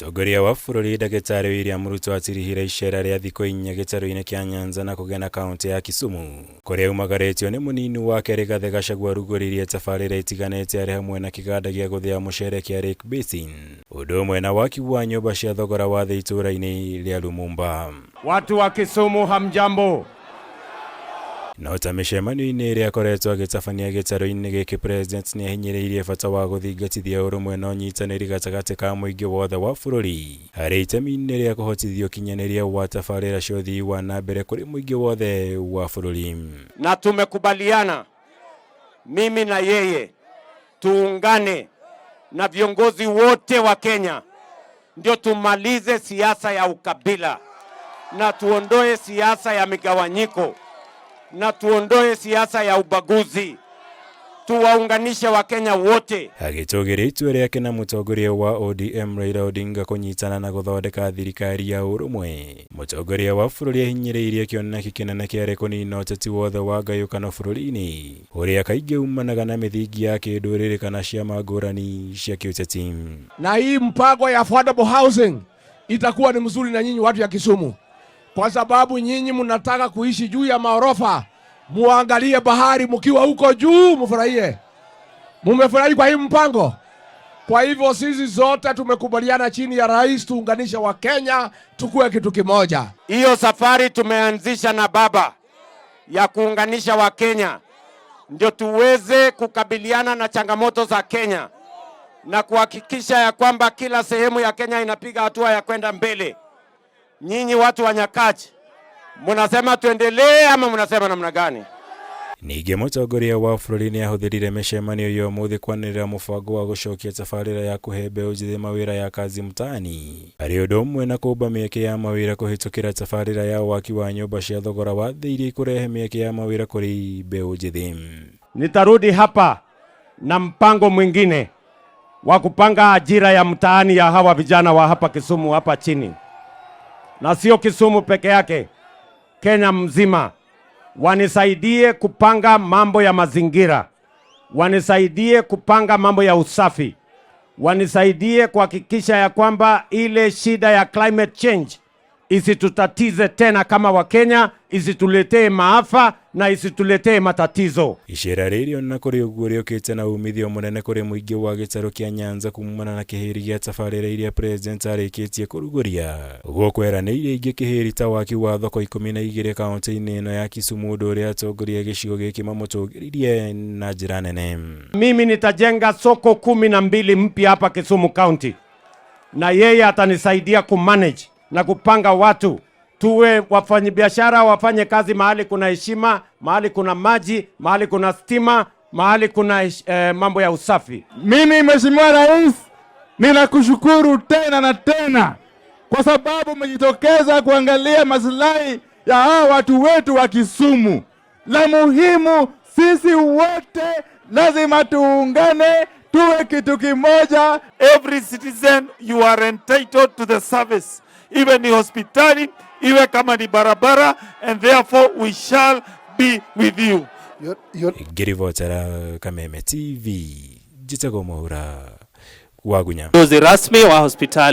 Mũtongoria wa bũrũri Ndagĩtarĩ William Ruto atirihire icera rĩa thikũ 4 gĩtarũ-inĩ kĩa Nyanza na kũgena kaunti ya Kisumu kũrĩa aumagarĩtio nĩ mũnini wake Rigathĩ Gachagua arugũririe tabarĩra itiganĩte arĩ hamwe na kĩganda gĩa gũthĩa mũcere kĩa Lake Basin ũndũ ũmwe na waki wa nyũmba cia thogora wa thĩ itũũra-inĩ rĩa Lumumba. Watu wa Kisumu hamjambo. No ta mĩcemanio-inĩ ĩrĩa akoretwo agĩtabania gĩtarũ-inĩ gĩkĩ, President nĩ ahinyĩrĩirie bata wa gũthingatithia ũrũmwe na ũnyitanĩri gatagatĩ ka mũingĩ wothe wa bũrũri harĩ itemi-inĩ rĩa kũhotithia ũkinyanĩria wa tabarĩra cia ũthii wa na mbere kũrĩ mũingĩ wothe wa bũrũri. Na tumekubaliana mimi na yeye tuungane na viongozi wote wa Kenya ndio tumalize siasa ya ukabila na tuondoe siasa ya migawanyiko na tuondoe siasa ya ubaguzi, tuwaunganishe Wakenya wote. Agĩtũgĩria itua rĩake na mũtongoria wa ODM Raila Odinga kũnyitana na gũthondeka thirikari ya ũrũmwe, mũtongoria wa bũrũri ahinyĩrĩirie kĩoneki kĩnene kĩarĩ kũnina ũteti wothe wa ngayũkano bũrũri-inĩ ũrĩa kaingĩ umanaga na mĩthingi ya kĩndũrĩrĩ kana ciama ngũrani cia kĩũteti. Na hii mpango ya affordable housing itakuwa ni mzuri na nyinyi watu ya Kisumu, kwa sababu nyinyi mnataka kuishi juu ya maorofa, muangalie bahari mkiwa huko juu, mfurahie. Mumefurahi kwa hii mpango? Kwa hivyo sisi zote tumekubaliana chini ya rais tuunganishe Wakenya tukue kitu kimoja. Hiyo safari tumeanzisha na baba ya kuunganisha Wakenya ndio tuweze kukabiliana na changamoto za Kenya na kuhakikisha ya kwamba kila sehemu ya Kenya inapiga hatua ya kwenda mbele. Nyinyi watu wa Nyakach munasema tuendelee ama munasema namna gani? Ningĩ mũtongoria wa bũrũri nĩ ahũthĩrire mĩcemanio ya ũmũthĩ kwanĩrĩra mũbango wa gũcokia tabarĩra ya kũhe mbeũ njĩthĩ mawĩra ya Kazi Mtaani harĩ ũndũ ũmwe na kũmba mĩeke ya mawĩra kũhĩtũkĩra tabarĩra ya waki wa nyũmba cia thogora wa thĩ iria ikũrehe mĩeke ya mawĩra kũrĩ mbeũ njĩthĩ. Nitarudi hapa na mpango mwingine wa kupanga ajira ya mtaani ya hawa vijana wa hapa Kisumu hapa chini, na sio Kisumu peke yake, Kenya mzima. Wanisaidie kupanga mambo ya mazingira, wanisaidie kupanga mambo ya usafi, wanisaidie kuhakikisha ya kwamba ile shida ya climate change isitutatize tena kama Wakenya, isituletee maafa na isituletee matatizo. Icera rĩrĩ ona kũrĩ ũguo rĩũkĩte na umithio mũnene kũrĩ mũingĩ wa gĩtarũ kĩa Nyanza kumana na kĩhĩri gĩa tabarĩra iria President arĩkĩtie kũrugũria ũguo kweranĩire ingĩ kĩhĩri ta waki wa thoko 12 kaunti-inĩ ĩno ya Kisumu, ũndũ ũrĩa atongoria a gĩcigo gĩkĩ mamũtũgĩririe na njĩra nene. Mimi nitajenga soko 12 mpya hapa Kisumu County, na yeye atanisaidia kumanage na kupanga watu tuwe wafanyabiashara wafanye kazi mahali kuna heshima, mahali kuna maji, mahali kuna stima, mahali kuna mambo ya usafi. Mimi Mheshimiwa Rais, ninakushukuru tena na tena kwa sababu umejitokeza kuangalia maslahi ya hawa watu wetu wa Kisumu. La muhimu, sisi wote lazima tuungane, tuwe kitu kimoja. Every citizen, you are entitled to the service, iwe ni hospitali, iwe kama ni barabara, and therefore we shall be with you. Ngĩribotera Kameme TV, njĩtagwo Mwaura Wagunya. Uzinduzi rasmi wa hospitali